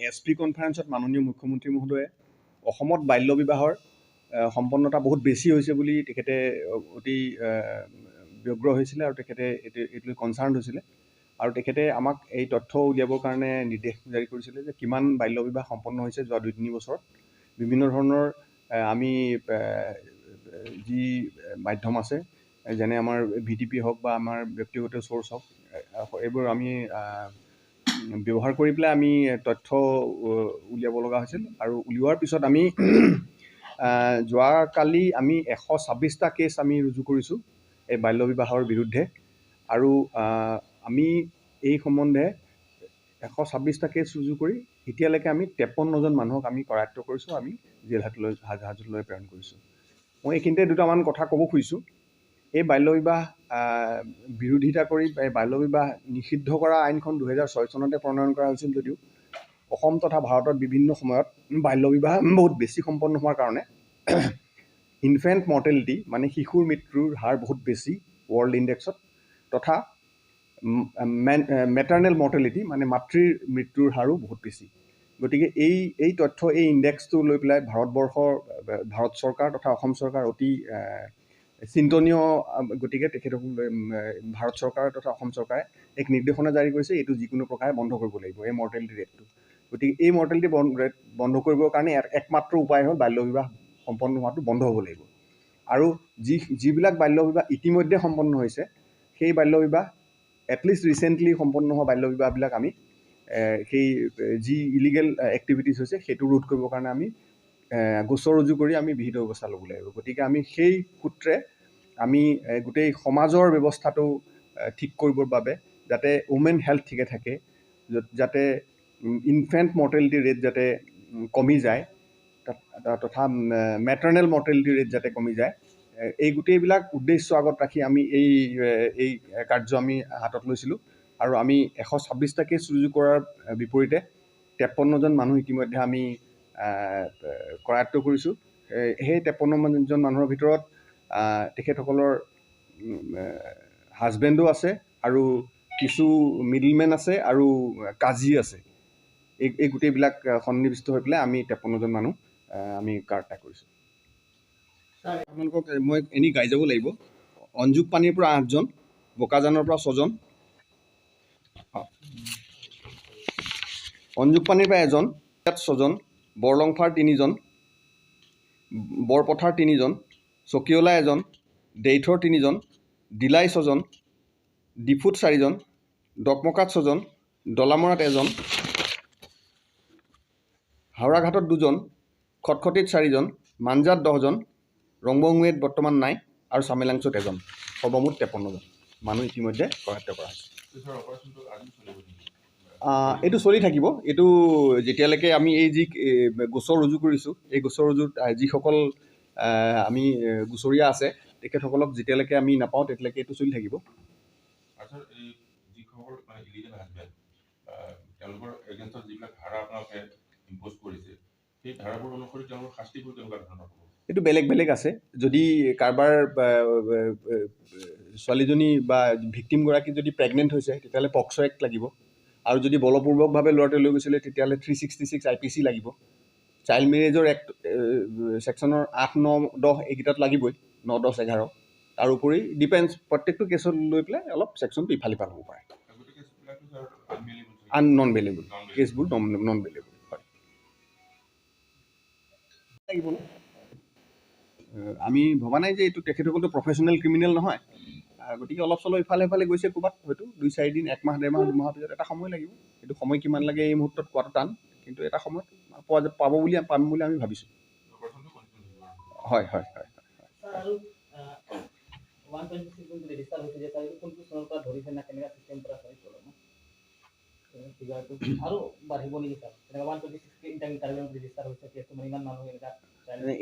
S P কনফাৰেন্সত মাননীয় মুখ্যমন্ত্ৰী মহোদয়ে অসমত বাল্য বিবাহৰ সম্পন্নতা বহুত বেছি হৈছে বুলি তেখেতে অতি ব্যগ্ৰ হৈছিলে আৰু তেখেতে এইটো লৈ কনচাৰ্ণ হৈছিলে আৰু তেখেতে আমাক এই তথ্য উলিয়াবৰ কাৰণে নিৰ্দেশ জাৰি কৰিছিলে যে কিমান বাল্য বিবাহ সম্পন্ন হৈছে যোৱা 2-3 বছৰত। বিভিন্ন ধৰণৰ আমি যি মাধ্যম আছে, যেনে আমাৰ ভিটিপি হওক বা আমাৰ ব্যক্তিগত চ'ৰ্চ হওক, এইবোৰ আমি ব্যৱহাৰ কৰি পেলাই আমি তথ্য উলিয়াব লগা হৈছিল। আৰু উলিওৱাৰ পিছত আমি যোৱাকালি আমি 126টা কেছ আমি ৰুজু কৰিছোঁ এই বাল্য বিবাহৰ বিৰুদ্ধে। আৰু আমি এই সম্বন্ধে 126টা কেছ ৰুজু কৰি এতিয়ালৈকে আমি 53জন মানুহক আমি কৰায়ত্ব কৰিছোঁ, আমি জেল হাজোতলৈ প্ৰেৰণ কৰিছোঁ। মই এইখিনিতে দুটামান কথা ক'ব খুজিছোঁ। এই বাল্য বিবাহ বিৰোধিতা কৰি এই বাল্য বিবাহ নিষিদ্ধ কৰা আইনখন 2006 চনতে প্ৰণয়ন কৰা হৈছিল যদিও অসম তথা ভাৰতত বিভিন্ন সময়ত বাল্য বিবাহ বহুত বেছি সম্পন্ন হোৱাৰ কাৰণে ইনফেণ্ট মৰ্টেলিটি মানে শিশুৰ মৃত্যুৰ হাৰ বহুত বেছি ৱৰ্ল্ড ইণ্ডেক্সত, তথা মেটাৰ্নেল মৰ্টেলিটি মানে মাতৃৰ মৃত্যুৰ হাৰো বহুত বেছি। গতিকে এই তথ্য, এই ইণ্ডেক্সটো লৈ পেলাই ভাৰত চৰকাৰ তথা অসম চৰকাৰ অতি চিন্তনীয়। গতিকে তেখেতসকল ভাৰত চৰকাৰ তথা অসম চৰকাৰে এক নিৰ্দেশনা জাৰি কৰিছে, এইটো যিকোনো প্ৰকাৰে বন্ধ কৰিব লাগিব এই মৰ্টেলিটি ৰেটটো। গতিকে এই মৰ্টেলিটি ৰেট বন্ধ কৰিবৰ কাৰণে একমাত্ৰ উপায় হ'ল বাল্য বিবাহ সম্পন্ন হোৱাটো বন্ধ হ'ব লাগিব। আৰু যিবিলাক বাল্য বিবাহ ইতিমধ্যে সম্পন্ন হৈছে, সেই বাল্য বিবাহ এটলিষ্ট ৰিচেণ্টলি সম্পন্ন হোৱা বাল্য বিবাহবিলাক আমি সেই যি ইলিগেল এক্টিভিটিছ হৈছে সেইটো ৰোধ কৰিবৰ কাৰণে আমি গোচৰ ৰুজু কৰি আমি বিহিত ব্যৱস্থা ল'ব লাগিব। গতিকে আমি সেই সূত্ৰে আমি গোটেই সমাজৰ ব্যৱস্থাটো ঠিক কৰিবৰ বাবে, যাতে উমেন হেল্থ ঠিকে থাকে, যাতে ইনফেণ্ট মৰ্টেলিটি ৰেট যাতে কমি যায়, তথা মেটাৰ্নেল মৰ্টেলিটি ৰেট যাতে কমি যায়, এই গোটেইবিলাক উদ্দেশ্য আগত ৰাখি আমি এই কাৰ্য আমি হাতত লৈছিলোঁ। আৰু আমি 126টা কেছ ৰুজু কৰাৰ বিপৰীতে 53জন মানুহ ইতিমধ্যে আমি কৰায়ত্ব কৰিছোঁ। সেই 53জন মানুহৰ ভিতৰত তেখেতসকলৰ হাজবেণ্ডো আছে আৰু কিছু মিডলমেন আছে আৰু কাজী আছে। এই গোটেইবিলাক সন্নিৱিষ্ট হৈ পেলাই আমি 53জন মানুহ আমি কাৰাত্ত কৰিছোঁ। আপোনালোকক মই এনেই গাই যাব লাগিব। অঞ্জুক পানীৰ পৰা 8জন, বোকাজানৰ পৰা 6জন, অঞ্জুক পানীৰ পৰা 1জন, ইয়াত 6জন, বৰলংফাৰ 3জন, বৰপথাৰ 3জন, চকিঅলা 1জন, দেইথৰ 3জন, ডিলাই 6জন, ডিফুত 4জন, ডকমকাত 6জন, দলামৰাত 1জন, হাওৰাঘাটত 2জন, খটখটিত 4জন, মাঞ্জাত 10জন, ৰংবংৱেত বৰ্তমান নাই আৰু চামেলাংচুত 1জন, সৰ্বমুঠ 53জন মানুহ ইতিমধ্যে কৰায়ত্ব কৰা হৈছে। এইটো চলি থাকিব। এইটো যেতিয়ালৈকে আমি এই যি গোচৰ ৰুজু কৰিছোঁ, এই গোচৰ ৰুজুত যিসকল আমি গোচৰীয়া আছে তেখেতসকলক যেতিয়ালৈকে আমি নাপাওঁ তেতিয়ালৈকে এইটো চলি থাকিব। এইটো বেলেগ বেলেগ আছে। যদি কাৰোবাৰ ছোৱালীজনী বা ভিক্টিমগৰাকী যদি প্ৰেগনেণ্ট হৈছে তেতিয়াহ'লে পক্স' এক্ট লাগিব, আৰু যদি বলপূৰ্বকভাৱে ল'ৰাটোৱে লৈ গৈছিলে তেতিয়াহ'লে 366 IPC লাগিব। চাইল্ড মেৰেজৰ এক্ট ছেকশ্যনৰ 8, 9, 10 এইকেইটাত লাগিবই, 9, 10, 11। তাৰোপৰি ডিপেণ্ডছ প্ৰত্যেকটো কেছত লৈ পেলাই অলপ ছেকশ্যনটো ইফাল সিফাল হ'ব পাৰে। নন বেলেবল কেছবোৰ নন বেলেবল হয় লাগিব ন। আমি ভবা নাই যে এইটো তেখেতসকলতো প্ৰফেচনেল ক্ৰিমিনেল নহয়, গতিকে অলপ চলপ ইফালে সিফালে গৈছে ক'ৰবাত, হয়তো 2-4 দিন, 1 মাহ, 1.5 মাহ, 2 মাহৰ পিছত এটা সময় লাগিব। এইটো সময় কিমান লাগে এই মুহূৰ্তত কোৱাটো টান, কিন্তু এটা সময়ত পোৱা পাব বুলি পাম বুলি আমি ভাবিছোঁ। হয় হয় হয়।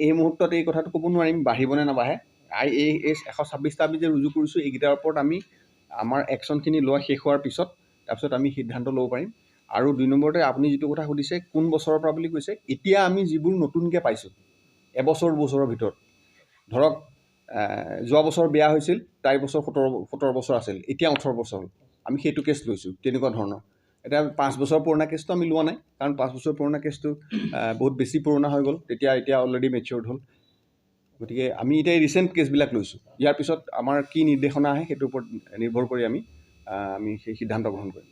এই মুহূৰ্তত এই কথাটো ক'ব নোৱাৰিম বাঢ়িবনে নাবাঢ়ে। এই 126টা আমি যে ৰুজু কৰিছোঁ এইকেইটাৰ ওপৰত আমি আমাৰ একশ্যনখিনি লোৱা শেষ হোৱাৰ পিছত তাৰপিছত আমি সিদ্ধান্ত ল'ব পাৰিম। আৰু 2 নম্বৰতে আপুনি যিটো কথা সুধিছে কোন বছৰৰ পৰা বুলি কৈছে, এতিয়া আমি যিবোৰ নতুনকৈ পাইছোঁ এবছৰ দুবছৰৰ ভিতৰত, ধৰক যোৱা বছৰ বিয়া হৈছিল, তাইৰ বছৰ 17 বছৰ আছিল, এতিয়া 18 বছৰ হ'ল, আমি সেইটো কেছ লৈছোঁ তেনেকুৱা ধৰণৰ। এতিয়া 5 বছৰ পুৰণা কেছটো আমি লোৱা নাই, কাৰণ 5 বছৰ পুৰণা কেছটো বহুত বেছি পুৰণা হৈ গ'ল তেতিয়া, এতিয়া অলৰেডি মেচিয়ৰ্ড হ'ল। গতিকে আমি এতিয়া ৰিচেণ্ট কেছবিলাক লৈছোঁ। ইয়াৰ পিছত আমাৰ কি নিৰ্দেশনা আহে সেইটোৰ ওপৰত নিৰ্ভৰ কৰি আমি আমি সেই সিদ্ধান্ত গ্ৰহণ কৰিম।